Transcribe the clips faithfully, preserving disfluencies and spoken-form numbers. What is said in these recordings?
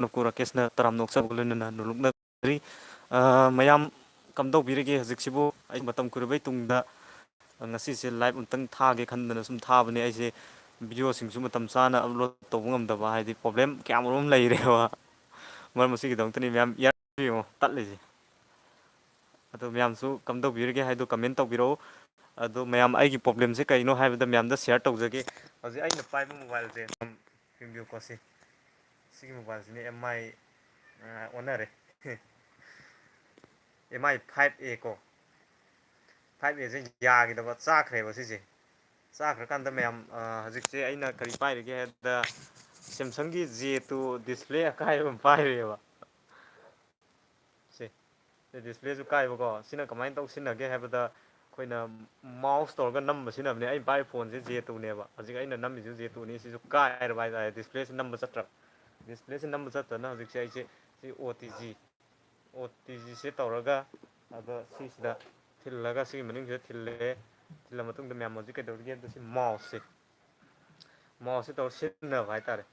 ꯅꯀꯨ ꯔꯥꯀꯦꯁꯅ ꯇꯔꯥꯝꯅ ꯑꯣꯛꯆꯕꯒ ꯂꯣꯏꯅꯅ ꯅꯣꯂꯨꯛꯅ ꯖꯔꯤ꯫ ꯑ, ꯃꯌꯥꯝ ꯀꯝꯗꯧꯕꯤꯔꯤꯒꯦ? ꯍꯧꯖꯤꯛꯁꯤꯕꯨ ꯑꯩ ꯃꯇꯝ ꯀꯨꯏꯔꯕꯩ ꯇꯨꯡꯗ ꯉꯁꯤꯁꯦ live ꯑꯝꯇꯪ ꯊꯥꯒꯦ ꯈꯟꯗꯅ ꯁꯨꯝ ꯊꯥꯕꯅꯦ꯫ ꯑꯩꯁꯦ video ꯁꯤꯡꯁꯨ ꯃꯇꯝ ꯆꯥꯅ upload ꯇꯧꯕ ꯉꯝꯗꯕ, ꯍꯥꯏꯗꯤ problem ꯀꯌꯥꯃꯔꯨꯝ ꯑꯃ ꯂꯩꯔꯦꯕ꯫ ꯃꯔꯝ ꯑꯁꯤꯒꯤꯗꯃꯛꯇꯅꯤ ꯃꯌꯥꯝ ꯌꯦꯡꯉꯣ ꯇꯠꯂꯤꯁꯦ꯫ ꯑꯗꯣ ꯃꯌꯥꯝꯁꯨ ꯀꯝꯗꯧꯕꯤꯔꯤꯒꯦ ꯍꯥꯏꯗꯣ comment ꯇꯧꯕꯤꯔꯛꯎ꯫ ꯑꯗꯣ ꯃꯌꯥꯝ, ꯑꯩꯒꯤ problemꯁꯦ ꯀꯩꯅꯣ ꯍꯥꯏꯕꯗ ꯃꯌꯥꯝꯗ share ꯇꯧꯖꯒꯦ꯫ ꯍꯧꯖꯤꯛ ꯑꯩꯅ ꯄꯥꯏꯕ mobileꯁꯦ ꯑꯗꯨꯝ ꯌꯦꯡꯕꯤꯌꯨꯀꯣ, ꯁꯤ꯫ ꯁꯤꯒꯤ mobileꯁꯤꯅ M I, ꯑ, ꯑꯣꯟꯅꯔꯦ꯫ M I five A ꯀꯣ꯫ Five Aꯁꯦ ꯌꯥꯈꯤꯗꯕ, ꯆꯥꯛꯈ꯭ꯔꯦꯕ ꯁꯤꯁꯦ꯫ ꯆꯥꯛꯈ꯭ꯔꯀꯥꯟꯗ ꯃꯌꯥꯝ, ꯑ, ꯍꯧꯖꯤꯛꯁꯦ ꯑꯩꯅ ꯀꯔꯤ ꯄꯥꯏꯔꯤꯒꯦ ꯍꯥꯏꯕꯗ Samsungꯒꯤ J two display ꯑꯀꯥꯏꯕ ꯑꯃ ꯄꯥꯏꯔꯤꯑꯕ꯫ ꯁꯦ꯫ ꯁꯤ displayꯁꯨ ꯀꯥꯏꯕꯀꯣ꯫ ꯁꯤꯅ ꯀꯃꯥꯏꯅ ꯇꯧ ꯁꯤꯖꯤꯟꯅꯒꯦ ꯍꯥꯏꯕꯗ, ꯑꯩꯈꯣꯏꯅ mouse ꯇꯧꯔꯒ ꯅꯝꯕ ꯁꯤꯖꯤꯟꯅꯕꯅꯦ꯫ ꯑꯩꯅ ꯄꯥꯏꯔꯤꯕ phoneꯁꯦ J twoꯅꯦꯕ꯫ ꯍꯧꯖꯤꯛ ꯑꯩꯅ ꯅꯝꯃꯤꯁꯤꯁꯨ J twoꯅꯤ꯫ ꯁꯤꯁꯨ ꯀꯥꯏꯔꯕ ꯍꯥꯏꯇꯥꯔꯦ꯫ Displayꯁꯤ ꯅꯝꯕ ꯆꯠꯇ꯭ꯔꯕ꯫ Displayꯁꯤ ꯅꯝꯕ ꯆꯠꯇꯅ ꯍꯧꯖꯤꯛꯁꯦ ꯑꯩꯁꯦ ꯁꯤ O T G, O T Gꯁꯦ ꯇꯧꯔꯒ, ꯑꯗ ꯁꯤꯁꯤꯗ ꯊꯤꯜꯂꯒ, ꯁꯤꯒꯤ ꯃꯅꯨꯡꯁꯤꯗ ꯊꯤꯜꯂꯦ꯫ ꯊꯤꯜꯂ ꯃꯇꯨꯡꯗ ꯃꯌꯥꯝ ꯍꯧꯖꯤꯛ ꯀꯩꯗꯧꯔꯤꯒꯦ ꯍꯥꯏꯕꯗ ꯁꯤ mouseꯁꯦ, mouseꯁꯦ ꯇꯧꯔ ꯁꯤꯖꯤꯟꯅꯕ ꯍꯥꯏꯇꯥꯔꯦ꯫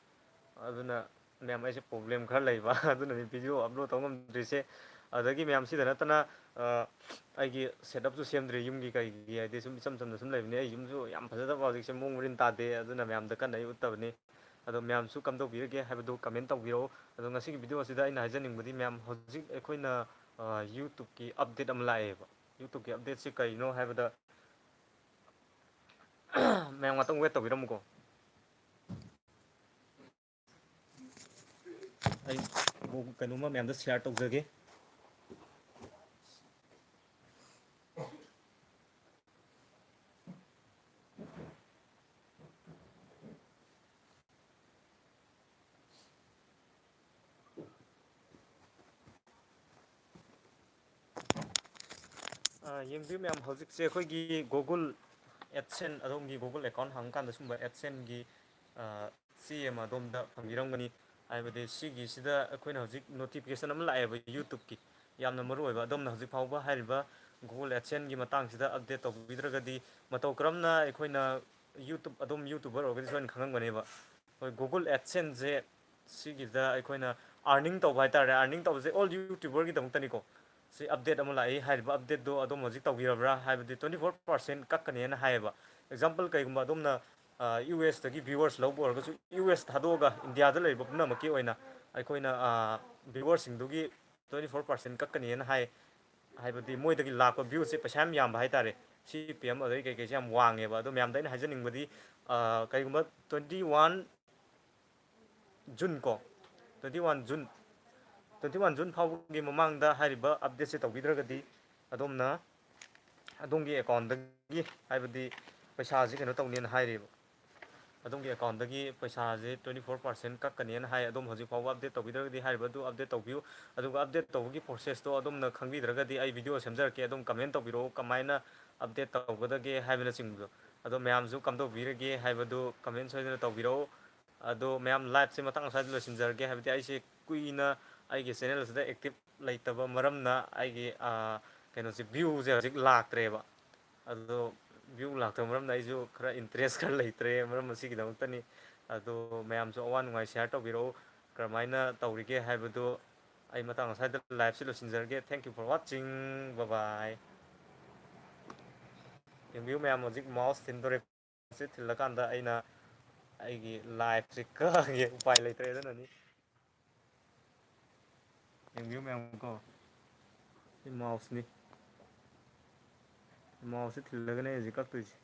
ꯑꯗꯨꯅ ꯃꯌꯥꯝ, ꯑꯩꯁꯦ problem ꯈꯔ ꯂꯩꯕ, ꯑꯗꯨꯅꯅꯤ video upload ꯇꯧ ꯉꯝꯗ꯭ꯔꯤꯁꯦ꯫ ꯑꯗꯒꯤ ꯃꯌꯥꯝ, ꯁꯤꯗ ꯅꯠꯇꯅ, ꯑ, ꯑꯩꯒꯤ setupꯁꯨ ꯁꯦꯝꯗ꯭ꯔꯤ ꯌꯨꯝꯒꯤ ꯀꯩꯒꯤ, ꯍꯥꯏꯗꯤ ꯁꯨꯝ ꯏꯆꯝ ꯆꯝꯅ ꯁꯨꯝ ꯂꯩꯕꯅꯤ꯫ ꯑꯩ ꯌꯨꯝꯁꯨ ꯌꯥꯝ ꯐꯖꯗꯕ ꯍꯧꯖꯤꯛꯁꯦ, ꯃꯑꯣꯡ ꯃꯔꯤꯟ ꯇꯥꯗꯦ, ꯑꯗꯨꯅ ꯃꯌꯥꯝꯗ ꯀꯟꯅ ꯑꯩ ꯎꯠꯇꯕꯅꯤ꯫ ꯑꯗꯣ ꯃꯌꯥꯝꯁꯨ ꯀꯝꯗꯧꯕꯤꯔꯒꯦ ꯍꯥꯏꯕꯗꯨ comment ꯇꯧꯕꯤꯔꯛꯎ꯫ ꯑꯗꯣ ꯉꯁꯤꯒꯤ video ꯑꯁꯤꯗ ꯑꯩꯅ ꯍꯥꯏꯖꯅꯤꯡꯕꯗꯤ, ꯃꯌꯥꯝ, ꯍꯧꯖꯤꯛ ꯑꯩꯈꯣꯏꯅ, ꯑ, YouTubeꯀꯤ update ꯑꯃ ꯂꯥꯛꯑꯦꯕ꯫ YouTubeꯀꯤ updateꯁꯤ ꯀꯩꯅꯣ ꯍꯥꯏꯕꯗ, ꯃꯌꯥꯝ ꯉꯥꯛꯇꯪ wait ꯇꯧꯕꯤꯔꯝꯃꯨꯀꯣ꯫ ꯑꯩ ꯀꯩꯅꯣꯝꯃ ꯃꯌꯥꯝꯗ share ꯇꯧꯖꯒꯦ꯫ ꯑ, ꯌꯦꯡꯕꯤꯌꯨ ꯃꯌꯥꯝ, ꯍꯧꯖꯤꯛꯁꯦ ꯑꯩꯈꯣꯏꯒꯤ Google AdSense, ꯑꯗꯣꯝꯒꯤ Google account ꯍꯥꯡꯉꯀꯥꯟꯗ ꯁꯨꯝꯕ AdSenseꯀꯤ, ꯑ, ꯆꯦ ꯑꯃ ꯑꯗꯣꯝꯗ ꯐꯪꯕꯤꯔꯝꯒꯅꯤ꯫ ꯍꯥꯏꯕꯗꯤ ꯁꯤꯒꯤꯁꯤꯗ ꯑꯩꯈꯣꯏꯅ ꯍꯧꯖꯤꯛ notification ꯑꯃ ꯂꯥꯛꯑꯦꯕ YouTubeꯀꯤ, ꯌꯥꯝꯅ ꯃꯔꯨ ꯑꯣꯏꯕ꯫ ꯑꯗꯣꯝꯅ ꯍꯧꯖꯤꯛ ꯐꯥꯎꯕ ꯍꯥꯏꯔꯤꯕ Google AdSenseꯀꯤ ꯃꯇꯥꯡꯁꯤꯗ update ꯇꯧꯕꯤꯗ꯭ꯔꯒꯗꯤ, ꯃꯇꯧ ꯀꯔꯝꯅ ꯑꯩꯈꯣꯏꯅ YouTube, ꯑꯗꯣꯝ YouTuber ꯑꯣꯏꯔꯒꯗꯤ ꯁꯣꯏꯅ ꯈꯪꯉꯝꯒꯅꯦꯕ꯫ ꯑꯩꯈꯣꯏ Google AdSenseꯁꯦ ꯁꯤꯒꯤꯗ ꯑꯩꯈꯣꯏꯅ earning ꯇꯧꯕ ꯍꯥꯏꯇꯥꯔꯦ꯫ Earning ꯇꯧꯕꯁꯦ all YouTuberꯒꯤꯗꯃꯛꯇꯅꯤꯀꯣ꯫ ꯁꯤ update ꯑꯃ ꯂꯥꯛꯏ, ꯍꯥꯏꯔꯤꯕ updateꯇꯣ ꯑꯗꯣꯝ ꯍꯧꯖꯤꯛ ꯇꯧꯕꯤꯔꯕ꯭ꯔꯥ? ꯍꯥꯏꯕꯗꯤ twenty four percent ꯀꯛꯀꯅꯦꯅ ꯍꯥꯏꯌꯦꯕ꯫ Example, ꯀꯩꯒꯨꯝꯕ ꯑꯗꯣꯝꯅ, ꯑ, USꯇꯒꯤ viewers ꯂꯧꯕ ꯑꯣꯏꯔꯒꯁꯨ, US ꯊꯥꯗꯣꯛꯑꯒ ꯏꯟꯗꯤꯌꯥꯗ ꯂꯩꯔꯤꯕ ꯄꯨꯝꯅꯃꯛꯀꯤ ꯑꯣꯏꯅ ꯑꯩꯈꯣꯏꯅ, ꯑ, viewerꯁꯤꯡꯗꯨꯒꯤ twenty four percent ꯀꯛꯀꯅꯦꯅ ꯍꯥꯏ꯫ ꯍꯥꯏꯕꯗꯤ ꯃꯣꯏꯗꯒꯤ ꯂꯥꯛꯄ viewꯁꯦ ꯄꯩꯁꯥ ꯌꯥꯝ ꯌꯥꯝꯕ ꯍꯥꯏꯇꯥꯔꯦ꯫ CPM ꯑꯗꯩ ꯀꯩꯀꯩꯁꯦ ꯌꯥꯝ ꯋꯥꯡꯉꯦꯕ꯫ ꯑꯗꯣ ꯃꯌꯥꯝꯗ ꯑꯩꯅ ꯍꯥꯏꯖꯅꯤꯡꯕꯗꯤ, ꯑ, ꯀꯩꯒꯨꯝꯕ twenty one June ꯀꯣ, twenty one June, twenty one June ꯐꯥꯎꯕꯒꯤ ꯃꯃꯥꯡꯗ ꯍꯥꯏꯔꯤꯕ updateꯁꯦ ꯇꯧꯕꯤꯗ꯭ꯔꯒꯗꯤ ꯑꯗꯣꯝꯅ ꯑꯗꯣꯝꯒꯤ accountꯗꯒꯤ, ꯍꯥꯏꯕꯗꯤ ꯄꯩꯁꯥꯁꯦ ꯀꯩꯅꯣ ꯇꯧꯅꯦꯅ ꯍꯥꯏꯔꯤꯕ꯫ ꯑꯗꯣꯝꯒꯤ accountꯗꯒꯤ ꯄꯩꯁꯥꯁꯦ twenty four percent ꯀꯛꯀꯅꯦꯅ ꯍꯥꯏ꯫ ꯑꯗꯣꯝ ꯍꯧꯖꯤꯛ ꯐꯥꯎꯕ update ꯇꯧꯕꯤꯗ꯭ꯔꯒꯗꯤ ꯍꯥꯏꯔꯤꯕ ꯑꯗꯨ update ꯇꯧꯕꯤꯌꯨ꯫ ꯑꯗꯨꯒ update ꯇꯧꯕꯒꯤ processꯇꯣ ꯑꯗꯣꯝꯅ ꯈꯪꯕꯤꯗ꯭ꯔꯒꯗꯤ ꯑꯩ video ꯁꯦꯝꯖꯔꯛꯀꯦ꯫ ꯑꯗꯨꯝ comment ꯇꯧꯕꯤꯔꯛꯑꯣ, ꯀꯃꯥꯏꯅ update ꯇꯧꯒꯗꯒꯦ ꯍꯥꯏꯕꯅꯆꯤꯡꯕꯗꯣ꯫ ꯑꯗꯣ ꯃꯌꯥꯝꯁꯨ ꯀꯝꯗꯧꯕꯤꯔꯒꯦ ꯍꯥꯏꯕꯗꯨ comment ꯁꯣꯏꯗꯅ ꯇꯧꯕꯤꯔꯛꯎ꯫ ꯑꯗꯣ ꯃꯌꯥꯝ, liveꯁꯦ ꯃꯇꯥꯡ ꯑꯁ꯭ꯋꯥꯏꯗ ꯂꯣꯏꯁꯤꯟꯖꯔꯒꯦ꯫ ꯍꯥꯏꯕꯗꯤ ꯑꯩꯁꯦ ꯀꯨꯏꯅ ꯑꯩꯒꯤ channel ꯑꯁꯤꯗ active ꯂꯩꯇꯕ ꯃꯔꯝꯅ ꯑꯩꯒꯤ, ꯑ, ꯀꯩꯅꯣꯁꯦ, viewꯁꯦ ꯍꯧꯖꯤꯛ ꯂꯥꯛꯇ꯭ꯔꯦꯕ꯫ ꯑꯗꯣ view ꯂꯥꯛꯇꯕ ꯃꯔꯝꯅ ꯑꯩꯁꯨ ꯈꯔ interest ꯈꯔ ꯂꯩꯇ꯭ꯔꯦ, ꯃꯔꯝ ꯑꯁꯤꯒꯤꯗꯃꯛꯇꯅꯤ꯫ ꯑꯗꯣ ꯃꯌꯥꯝꯁꯨ ꯑꯋꯥ ꯅꯨꯡꯉꯥꯏ share ꯇꯧꯕꯤꯔꯛꯎ, ꯀꯔꯝꯍꯥꯏꯅ ꯇꯧꯔꯤꯒꯦ ꯍꯥꯏꯕꯗꯨ꯫ ꯑꯩ ꯃꯇꯥꯡ ꯑꯁ꯭ꯋꯥꯏꯗ liveꯁꯦ ꯂꯣꯏꯁꯤꯟꯖꯔꯒꯦ꯫ Thank you for watching. Bye bye. ꯌꯦꯡꯕꯤꯌꯨ ꯃꯌꯥꯝ, ꯍꯧꯖꯤꯛ mouse ꯊꯤꯟꯗꯣꯔꯦ꯫ ꯁꯤ ꯊꯤꯜꯂꯀꯥꯟꯗ ꯑꯩꯅ ꯑꯩꯒꯤ liveꯁꯦ ꯀꯛꯑꯒꯦ, ꯎꯄꯥꯏ ꯂꯩꯇ꯭ꯔꯦ꯫ ꯑꯗꯨꯅꯅꯤ꯫ ꯌꯦꯡꯕꯤꯌꯨ ꯃꯌꯥꯝ ꯀꯣ, ꯁꯤ mouseꯅꯤ꯫ Mouseꯁꯦ ꯊꯤꯜꯂꯒꯅꯦ ꯍꯧꯖꯤꯛ ꯀꯛꯇꯣꯏꯁꯦ꯫